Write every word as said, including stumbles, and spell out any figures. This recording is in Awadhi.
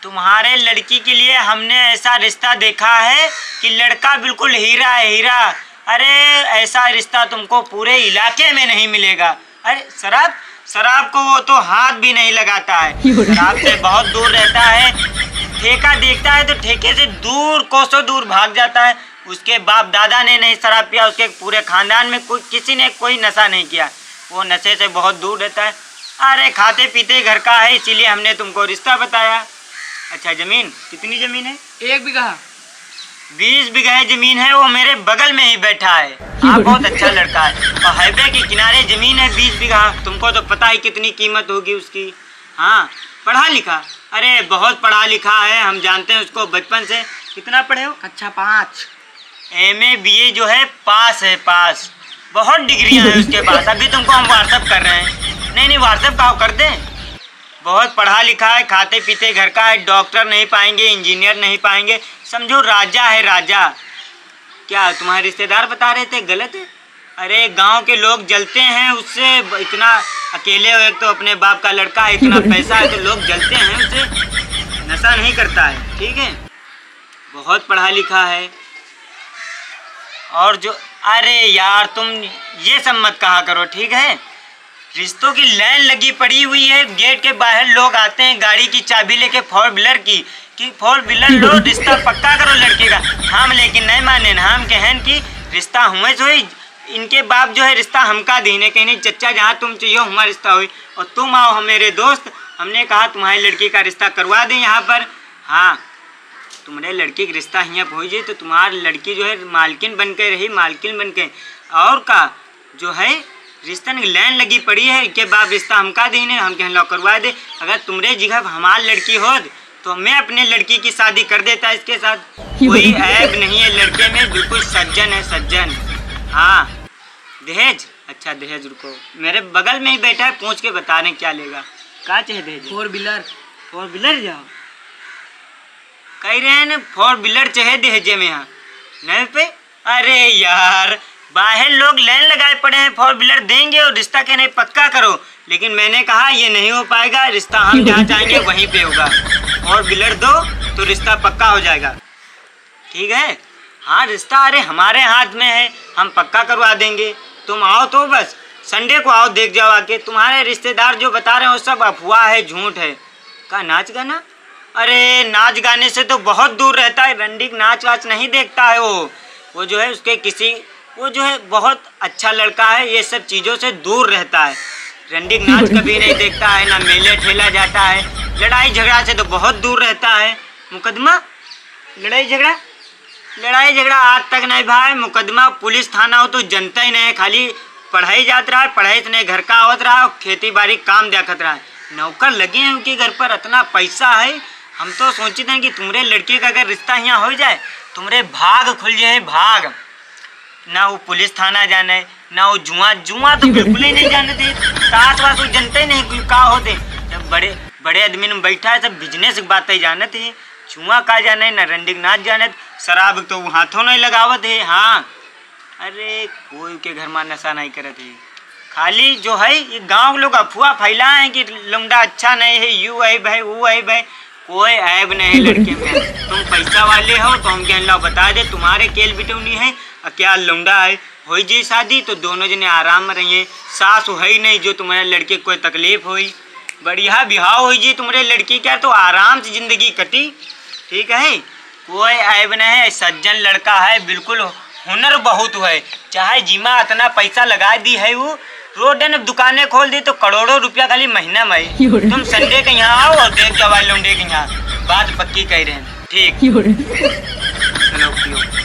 तुम्हारे लड़की के लिए हमने ऐसा रिश्ता देखा है कि लड़का बिल्कुल हीरा है, हीरा। अरे, ऐसा रिश्ता तुमको पूरे इलाके में नहीं मिलेगा। अरे, शराब, शराब को वो तो हाथ भी नहीं लगाता है, शराब से बहुत दूर रहता है। ठेका देखता है तो ठेके से दूर, कोसों दूर भाग जाता है। उसके बाप दादा ने नहीं शराब पिया, उसके पूरे खानदान में कोई, किसी ने कोई नशा नहीं किया। वो नशे से बहुत दूर रहता है। अरे, खाते पीते घर का है, इसीलिए हमने तुमको रिश्ता बताया। अच्छा, जमीन, कितनी जमीन है? एक बीघा। बीस बीघा जमीन है, वो मेरे बगल में ही बैठा है। हाँ, बहुत अच्छा लड़का है। और हाईवे के किनारे जमीन है बीस बीघा। तुमको तो पता ही कितनी कीमत होगी उसकी। हाँ, पढ़ा लिखा? अरे, बहुत पढ़ा लिखा है, हम जानते हैं उसको बचपन से। कितना पढ़े हो? कक्षा पाँच। एम ए बी ए जो है, पास है, पास। बहुत डिग्रियां हैं उसके पास। अभी तुमको हम WhatsApp कर रहे हैं। नहीं, नहीं, WhatsApp का कर दें। बहुत पढ़ा लिखा है, खाते पीते घर का है, डॉक्टर नहीं पाएंगे, इंजीनियर नहीं पाएंगे, समझो राजा है, राजा। क्या तुम्हारे रिश्तेदार बता रहे थे, गलत है? अरे, गांव के लोग जलते हैं उससे, ब-, इतना अकेले हो, एक तो अपने बाप का लड़का है, इतना पैसा है, तो लोग जलते हैं उससे। नशा नहीं करता है, ठीक है, बहुत पढ़ा लिखा है। और जो, अरे यार, तुम ये सब मत कहा करो, ठीक है? रिश्तों की लाइन लगी पड़ी हुई है, गेट के बाहर लोग आते हैं गाड़ी की चाबी लेके, फोर व्हीलर की, कि फोर व्हीलर लो, रिश्ता पक्का करो लड़के का। हम लेकिन नहीं माने, हम कहें कि रिश्ता हुए से होई, इनके बाप जो है रिश्ता हमका दीने, कहीं नहीं, चच्चा, जहाँ तुम चाहिए हमारा रिश्ता होई, और तुम आओ, हम मेरे दोस्त, हमने कहा तुम्हारी लड़की का रिश्ता करवा दें यहाँ पर। हाँ, तुम्हारे लड़की का रिश्ता हियाँ पे हो जाए तो तुम्हारी लड़की जो है मालकिन बन के रही, मालकिन बन के। और का, जो है रिश्तन की लाइन लगी पड़ी है, के बाप रिश्ता हमका दीने, हम कहन लो करवा दे। अगर तुमरे जगह हमार लड़की होत तो मैं अपने लड़की की शादी कर देता इसके साथ। कोई ऐब नहीं है लड़के में, बिल्कुल सज्जन है, सज्जन। हाँ, दहेज, अच्छा दहेज, रुको, मेरे बगल में ही बैठा है, पूछ के बता रहे हैं क्या लेगा। का चाहे दहेज? फोर व्हीलर। फोर व्हीलर जाओ, कह रहे हैं ना, फोर व्हीलर चाहे दहेजे में। हाँ, नहीं पे। अरे यार, बाहर लोग लाइन लगाए पड़े हैं, फोर व्हीलर देंगे और रिश्ता कहने पक्का करो, लेकिन मैंने कहा ये नहीं हो पाएगा, रिश्ता हम जहाँ चाहेंगे वहीं पे होगा। फोर व्हीलर दो तो रिश्ता पक्का हो जाएगा, ठीक है? हाँ, रिश्ता अरे हमारे हाथ में है, हम पक्का करवा देंगे। तुम आओ तो बस, संडे को आओ, देख जाओ आके। तुम्हारे रिश्तेदार जो बता रहे हो सब अफवाह है, झूठ है। का नाच गाना? अरे, नाच गाने से तो बहुत दूर रहता है, रंडी के नाच वाच नहीं देखता है वो। वो जो है उसके किसी, वो जो है बहुत अच्छा लड़का है, ये सब चीज़ों से दूर रहता है। रंडी के नाच कभी नहीं देखता है, ना मेले ठेला जाता है, लड़ाई झगड़ा से तो बहुत दूर रहता है। मुकदमा, लड़ाई झगड़ा, लड़ाई झगड़ा आज तक नहीं भाई, मुकदमा पुलिस थाना हो तो जनता ही नहीं है, खाली पढ़ाई जात रहा है, पढ़ाई से नहीं घर का आवत रहा है, खेती बाड़ी काम देखत रहा है। नौकर लगे हैं उनके घर पर, इतना पैसा है। हम तो सोचित हैं कि तुम्हरे लड़की का अगर रिश्ता यहाँ हो जाए, तुम्हरे भाग खुल जाए, भाग। ना वो पुलिस थाना जाने, ना वो जुआ, जुआ तो बिल्कुल ही नहीं जाने थे, ताश वाश वो जनते ही नहीं कि का होते। जब बड़े, बड़े आदमी में बैठा है, सब बिजनेस की बात ही जानत है। जुआ का जाने, ना रंडी के नाच जाने, शराब तो वो हाथों नहीं लगावत है। हाँ, अरे कोई के घर में नशा नहीं करत है, खाली जो है ये गांव के लोग अफवाह फैलाए हैं कि लौंडा अच्छा नहीं है, यू ऐब है, वो ऐब है। कोई ऐब नहीं है लड़के में। तुम पैसा वाले हो तो हम कहन ला बता दे, तुम्हारे केल बिटौनी है और क्या लौंडा है। होई जी शादी तो दोनों जने आराम में रहिए। सास है ही नहीं जो तुम्हारे लड़के को कोई तकलीफ होई। बढ़िया बिहाव होई जी तुम्हारे लड़की का तो आराम से जिंदगी कटी। ठीक है, कोई ऐब नहीं है, सज्जन लड़का है, बिल्कुल हुनर बहुत है। चाहे जिमा इतना पैसा लगा दी है वो, रोडन दुकानें खोल दी तो करोड़ों रुपया खाली महीना में। तुम संडे के यहाँ आओ और देख जाओ भाई लौंडे के यहाँ, बात पक्की कह रहे हैं। ठीक। चलो पियो।